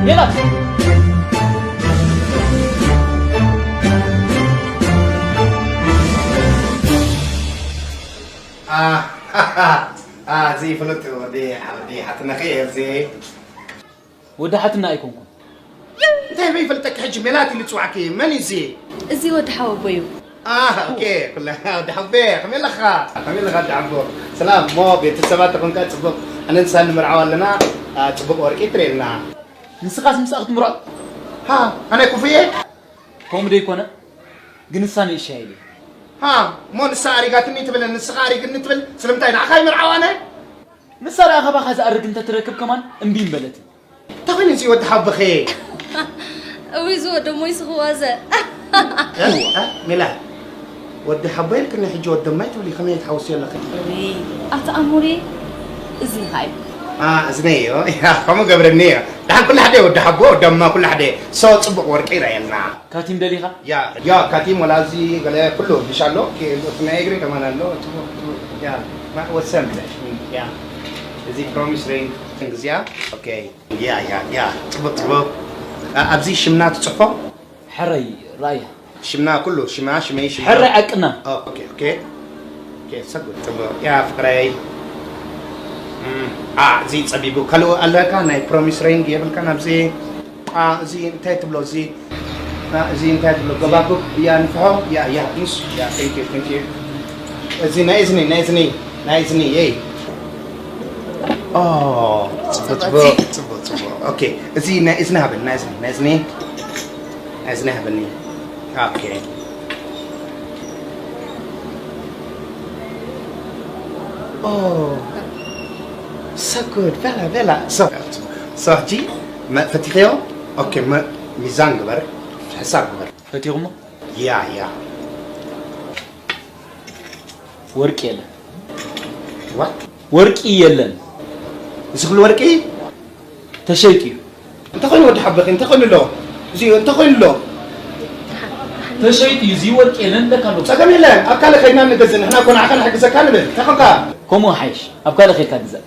ሜላት! እዚ ፍሉጥ ወዲ ሓወዲ ሓትነኺ እዚ ወዲ ሓትና ኣይኮንኩን። እንታይ በይ ፈልጠኪ ሕጂ ሜላት ኢሉ ዝፅዋዕኪ መን እዩ እዚ? እዚ ወዲ ሓወቦ እዩ። ኦኬ ኩላ ወዲ ሓቤ ከመይ ኣለኻ? ከመይ ኣለኻ ወዲ ሓቦ? ሰላም እሞ ቤተሰባት ተኾንካ ፅቡቕ። ኣነ ንሳ ንምርዓው ኣለና። ፅቡቕ ወርቂ ትርእየልና። ንስኻስ ምስኣ ክትምርዖ? ሃ ኣነ ኩፍየ? ከምኡ ደይኮነ ግን ንሳ ንእሻ ኢለ። ሃ እሞ ንሳ ኣሪጋትኒ ትብል ንስኻ ኣሪግኒ ትብል ስለምንታይ ንዓኻ ይምርዓው ኣነ? ንሳ ደኣ ካባኻ ዝኣርግ እንተትረክብ ከማን እምቢ ምበለትን። እንታይ ኮይኑ እዚ ወዲ ሓብኺ? እውይ እዚ ወዲ እሞ ይስኽዋ ዘ። ሜላ ወዲ ሓቦ ኢልክኒ ሕጂ ወዲ እማይ ትብሊ ከመይ ትሓውስዮ ኣለኺ? እውይ ኣቲ ኣሞሬ እዝንኻ እዩ። እዝነዮ ከምኡ ገብረኒ እዮ። ደሓን ኩሉ ሓደ ወዲ ሓቦ ወዲ እማ ኩሉ ሓደ። ሶ ጽቡቕ ወርቂ ይረኣየና። ካቲም ደሊኻ? ያ ያ ካቲም ወላ እዚ ገለ ኩሉ ብሽ ኣሎ። ናይ እግሪ ከማን ኣሎ። ጽቡቕ ጽቡቕ ያ ወሰን ያ እዚ ፕሮሚስ ሪንግ ግዝያ ኦኬ። ያ ያ ያ ጽቡቅ ጽቡቅ። ኣብዚ ሽምና ትጽፎ? ሕረይ ራያ። ሽምና ኩሉ ሽማ ሽመይ ሽማ። ሕረይ ዓቅና። ኦኬ ኦኬ። ኦኬ ሰጉድ ጽቡቅ። ያ ፍቅረይ። አ እዚ ጸቢቡ ካልኦ ኣለካ ናይ ፕሮሚስ ሪንግ የብልካን ኣብዚ አ እዚ እንታይ ትብሎ እዚ እዚ እንታይ ትብሎ ገባኩ ያ ንፍሖ ያ ያ ንሱ ያ thank you thank you። እዚ ናይ እዝኒ ናይ እዝኒ ናይ እዝኒ የይ ኦ ጽቡቅ ጽቡቅ ጽቡቅ ጽቡቅ ኦኬ። እዚ ናይ እዝኒ ሃበኒ ናይ እዝኒ ናይ እዝኒ ናይ እዝኒ ሃበኒ ኦኬ። ኦ so good ቬላ ቬላ so so ሕጂ ፈቲኸዮ ኦኬ። ሚዛን ግበር ሕሳብ ግበር። ፈቲኹሞ? ያ ያ ወርቂ የለን። What? ወርቂ የለን። እዚ ኩሉ ወርቂ ተሸይጡ እዩ። እንታይ ኮይኑ ወዲ ሓበኺ እንታይ ኮይኑ ኣሎ? እዚ እንታይ ኮይኑ ኣሎ? ተሸይጡ እዩ። እዚ ወርቂ የለን ለካ ኣሎ። ጸገም የለን። ኣብ ካልእ ከይድና ንገዝእ። ንሕና እኮ ንዓኻ ንሕግዘካ ንብል። እንታይ ኮንካ? ከምኡ ሓይሽ። ኣብ ካልእ ከይድካ ግዛእ።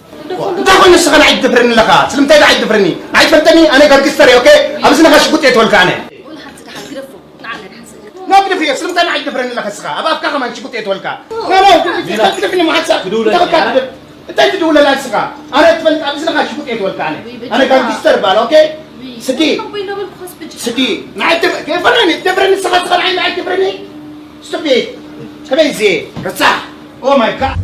እንታይ ኮይኑ ንስኻ ንዓይ ትደፍረኒ ኣለኻ? ስለምንታይ ንዓይ ትደፍረኒ? ንዓይ ትፈልጠኒ? ኣነ ጋንግስተር እየ ኦኬ? ኣብዚ ነኻ ሽጉጥ እየ ትበልካ ኣነ። ወላ ሓንቲ ደሓን ግደፎ። ንዓና ደሓን ስእሊ። ኖ ግደፍዮ፣ ስለምንታይ ንዓይ ትደፍረኒ ኣለኻ ንስኻ? ኣብ ኣፍካ ከማን ሽጉጥ እየ ትበልካ። ኖ ኖ፣ እንታይ ትደፍረኒ? መዓት ሰዓት እንታይ ኮንካ ትደፍር? እንታይ ትድውለላ ንስኻ? ኣነ ትፈልጥ ኣብዚ ነኻ ሽጉጥ እየ ትበልካ ኣነ። ኣነ ጋንግስተር እበሃል ኦኬ? ስዲ ስዲ ንዓይ ትደፍረኒ፣ ትደፍረኒ ንስኻ፣ ንስኻ ንዓይ ንዓይ ትደፍረኒ? Stupid! ከመይ እዚ ረሳሕ! Oh my god!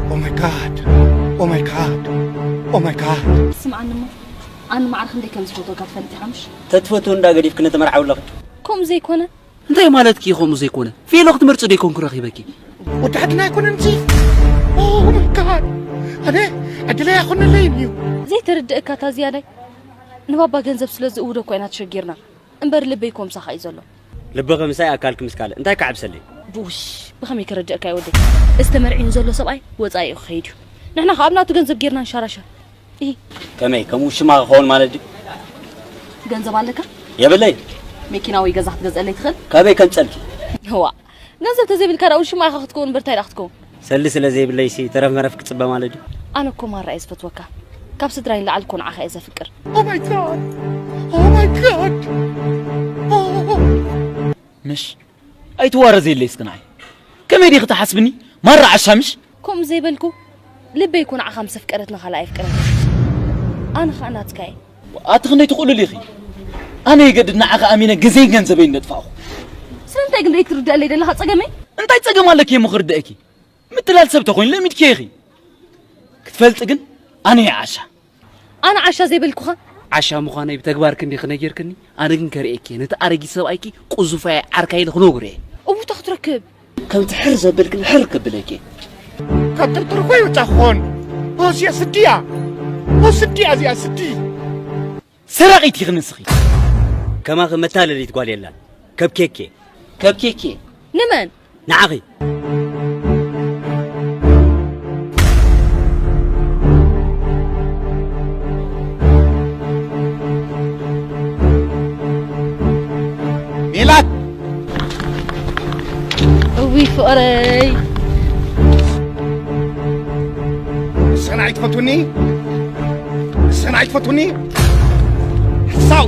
Oh my god! Oh my god! Oh my god! ስምዓኒ እሞ ኣነ ማዕረ ክንደይ ከም ዝፈትወካ ትፈልጥ ኢኻ ምሽ? ተትፈትው እንዳ ገዲፍክኒ ትምርዓዊ ኣለኺ። ከምኡ ዘይኮነ እንታይ ማለትኪ እዩ ከምኡ ዘይኮነ? ፌሎ ክትመርጺ ዶ ኣይኮንኩን ረኺበኪ? ወዲ ዓድና ኣይኮነን እዚ። Oh my god! ኣነ ዕድለይ ኣይኮነለይን እዩ። ዘይተረድእካ እታ ዝያዳይ ንባባ ገንዘብ ስለ ዝእውዶ እኮ ኢና ተሸጊርና እምበር ልበይ እኮ ምሳኻ እዩ ዘሎ። ልብኺ ምሳይ ኣካልኪ ምስ ካልእ እንታይ ክዓብሰለይ? ብውሽ ብኸመይ ከረድእካ እየ ወደይ? እዚ ተመርዕዩ ዘሎ ሰብኣይ ወፃኢ እዩ ክኸይድ እዩ። ንሕና ከዓ ብናቱ ገንዘብ ጌርና ንሻራሸር። ኢሂ። ከመይ ከም ውሽማ ክኸውን ማለት ድዩ? ገንዘብ ኣለካ? የብለይ። መኪና ወይ ገዛ ክትገዝአለይ ትኽእል? ካበይ ከምጸልኪ? ዋ ገንዘብ ተዘይብልካ ደኣ ውሽማ ኢኻ ክትከውን እምበር እንታይ ደኣ ክትከውን? ሰልዲ ስለ ዘይብለይሲ ተረፍ መረፍ ክጽበ ማለት ድዩ? ኣነ እኮ ማራ እየ ዝፈትወካ። ካብ ስድራይ ንላዕሊ እኮ ንዓኻ እየ ዘፍቅር። Oh my god! Oh my god! Oh! ምሽ ኣይትዋረዘለይ እስኪ ንዓይ ከመይ ዲኺ ትሓስብኒ ማራ ዓሻ ምሽ ከምኡ ዘይበልኩ ልበይ እኮ ንዓኻ ምስ ኣፍቀረት ንኻልእ ኣየፍቅረን ኣነ ኸኣ ናትካ እየ ኣቲ ክንደይ ትኽእሉሉ ኢኺ ኣነ የገድድ ንዓኻ ኣሚነ ግዜን ገንዘበይን ነጥፋእኹ ስለምንታይ ግን ዘይትርድኣለይ ዘለኻ ጸገመይ እንታይ ጸገም ኣለኪ እሞ ክርድኣኪ ምትላል ሰብ ተኾይኑ ለሚድኪ ኢኺ ክትፈልጢ ግን ኣነ እየ ዓሻ ኣነ ዓሻ ዘይበልኩኻ ዓሻ ምዃነይ ብተግባር ክንዲ ክነጊርክኒ ኣነ ግን ከርእየኪ እየ ነቲ ኣረጊት ሰብኣይኪ ቁዙፋይ ዓርካይ ኢለ ክነግሮ እየ እውታ ክትረክብ ከምቲ ሕር ዘብል ግን ሕር ክብለኪ እየ ካብ ጥርጥር እኮ ይውፃ ክኾን እዚኣ ስዲ እያ ስዲ እያ እዚኣ ስዲ ሰራቒት ኢኺ ንስኺ ከማኺ መታለሊት ጓል የላን ከብኬኬ ከብኬኬ ንመን ንዓኺ ሜላት ውይ ፍቕረይ። ንስኽን ኣይትፈትውኒ፣ ንስኽን ኣይትፈትውኒ። ሓሳዊ።